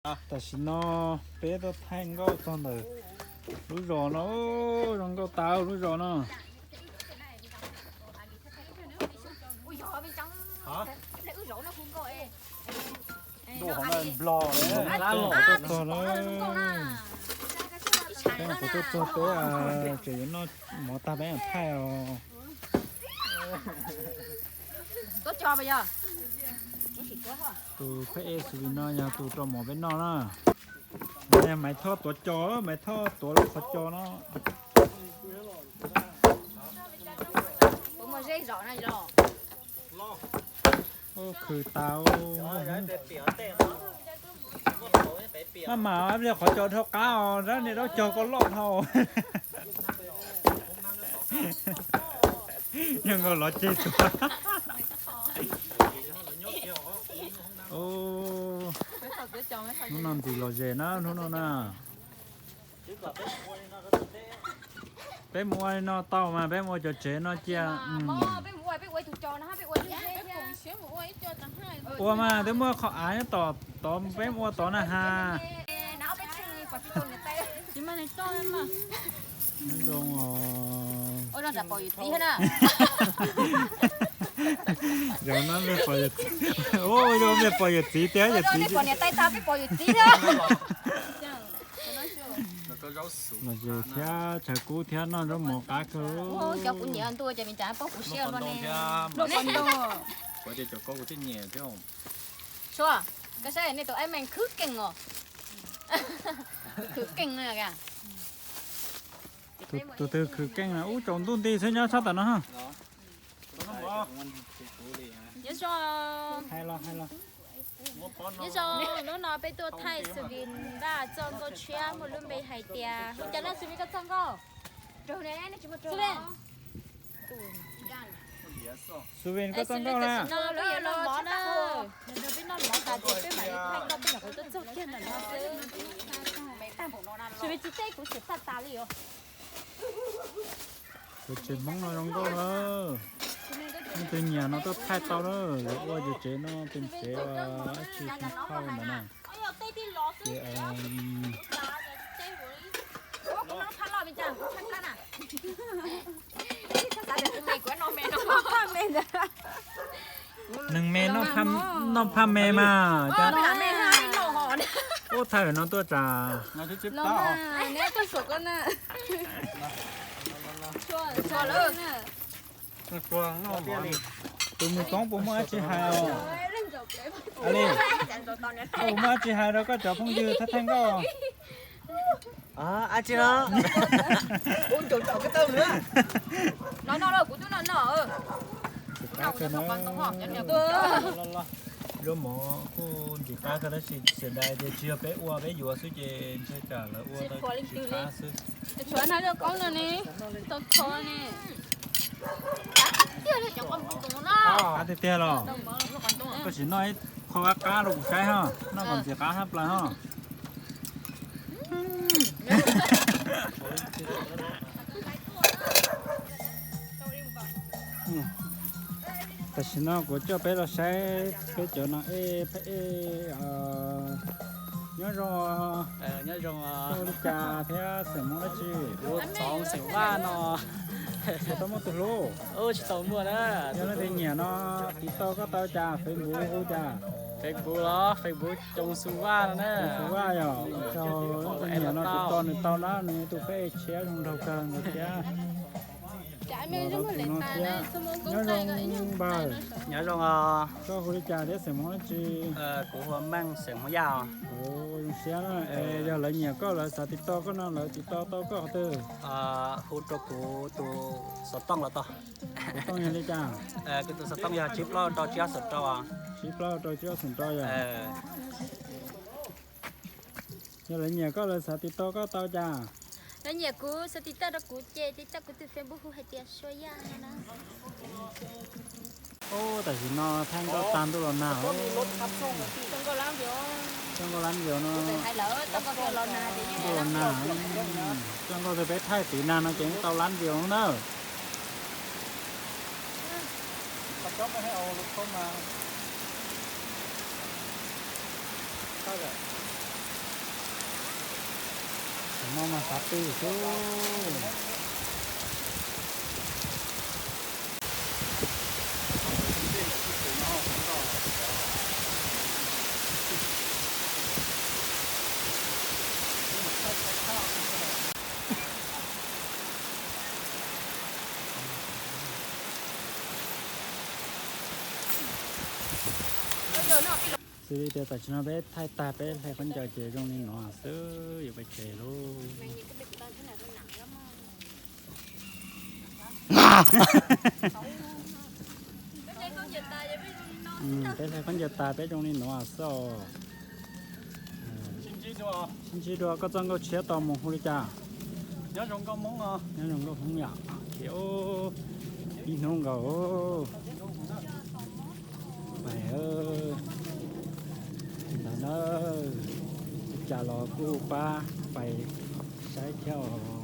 Tam sim no peb tuaj thaij nkauj txog ntawm lub zos no, zoo nkauj tas lub zos no. Tuaj txog na, peb tuaj txog peb, tseem yuav noj mov tag peb thaij os. Tus phab ej xws li no yog tus rau mov peb noj na. No yog Maiv Thoj tuav cos, Maiv Thoj tuav lub qhov cos no. Khwv tas. Maj mam ib pliag qhov cos dhau qab os, dab niag daub cog koj loj dhau. Yog nkaus lov ceg tuag. Hnub no ntxim lom zem na, hnub no na. Peb mus ua li no tau mas peb mus ua cov tsev no cia. Ua mas twb muaj qhov av nyob tom tod peb mus ua tod na has. Nyob zoo os. Zoo no mej pom yawm txiv, zoo mej pom yawm txiv tiag, yawm txiv. Lom zem thiab tshav kub thiab noj zaub mov qab kawg. Koj saib nej tus aib meeg khwv keej os. Khwv keej. Tus twg khwv keej na, ub tsaus ntuj nti xwb nyob sab tom no. Nyob zoo, nyob zoo, hnub no peb tuaj thaij Xwvin Vaj txoj nkauj tshiab muaj lub npe hais tias, hu cas no Xwvin koj txoj nkauj? Xwvin, koj txoj nkauj na. Peb noj mov na, nrog peb noj mov tas ces peb mam li thaij nkauj, peb nyuam qhuav tuaj txog kiag ntawm no xwb. Xwvin tsis teb kuv xwm tag tas li os. Cov tsev Hmoob no zoo nkauj na. Leej twg nyiam no tuaj thaij tau na, yuav ua cov tsev no tus tsev dab tsi tsis thaij ntawd na. Ces neeg me noj phaj me mas. Ub, thaij no tuaj tsam. Tus mus toob puas muaj dab tsi hais os? Li, puas muaj dab tsi hais rau koj cov phooj ywg thaij thaij nkauj? Dab tsi no? Zaub mov kuj ntim qab kawg tab sis xiam dais tias tsis yog peb ua peb yuav xwb ces ntshe tsam lawv ua tsis qab xwb. Tshuav na, qoob no ne, tau kho ne. Qab tiag tiag los? Koj sim noj ib qho qab qab rau kuv saib ho, noj kom ntxim qab hab plaws ho. Tam sim no kuv coj peb los saib peb cov no ej, peb ej, nyob zoo, nyob zoo, hu li cas thiab xeem Hmoob dab tsi? Kuv txhoov xeem Vaj no. Tsis tau muaj tus hlub? Tsis tau muaj na. Yog leej twg nyiam no, tiv tauj koj tau cas, Facebook hu cas? Facebook los Facebook Coo Xu Vaj no na. Coo Xu Vaj yog, leej twg nyiam no tiv tauj nws tau na, nws tus peb ej tshiab zoo nraug kawg nkaus thiab. Nyob zoo npawg. Nyob zoo os. Koj hu li cas thiab xeem Hmoob dab tsi? Kuv hu ua Meej xeem Hmoob Yaj. Zoo siab na. Yog lawv nyiam koj lawv xav tiv tauj koj no lawv tiv tauj tau koj qhov twg? Hu rau kuv tus xov tooj los tau. Xov tooj yog li cas? Kuv tus xov tooj yog tsib plaub rau tsib ob xoom rau. Tsib plaub rau tsib ob xoom rau yog. Yog lawv nyiam koj lawv xav tiv tauj koj tau cas? Lawv nyiam kuv xav tiv tauj rau kuv ces tiv tauj kuv tus Facebook hu hais tias Sua Yaj no na. Tam sim no thaij nkauj tag ntuj los nag. Txoj nkauj lab ntiav no. Ntuj los nag. Txoj nkauj twg peb thaij tiv nag no ces tau lab ntiav na. No mas xav pw xwb. Xws li tias tam sim no peb thaij tag peb hle khaub ncaws ces zoo li no xwb, yuav pais tsev lauj. Peb hle khaub ncaws tas peb zoo li no xwb os. Sib ntsib dua, koj txoj nkauj tshiab tau mus hu li cas? Nyob zoo nkauj Hmoob yom. Ib hnub nkaus pais ntawd na, cas los kuj pab pais saib thiab os.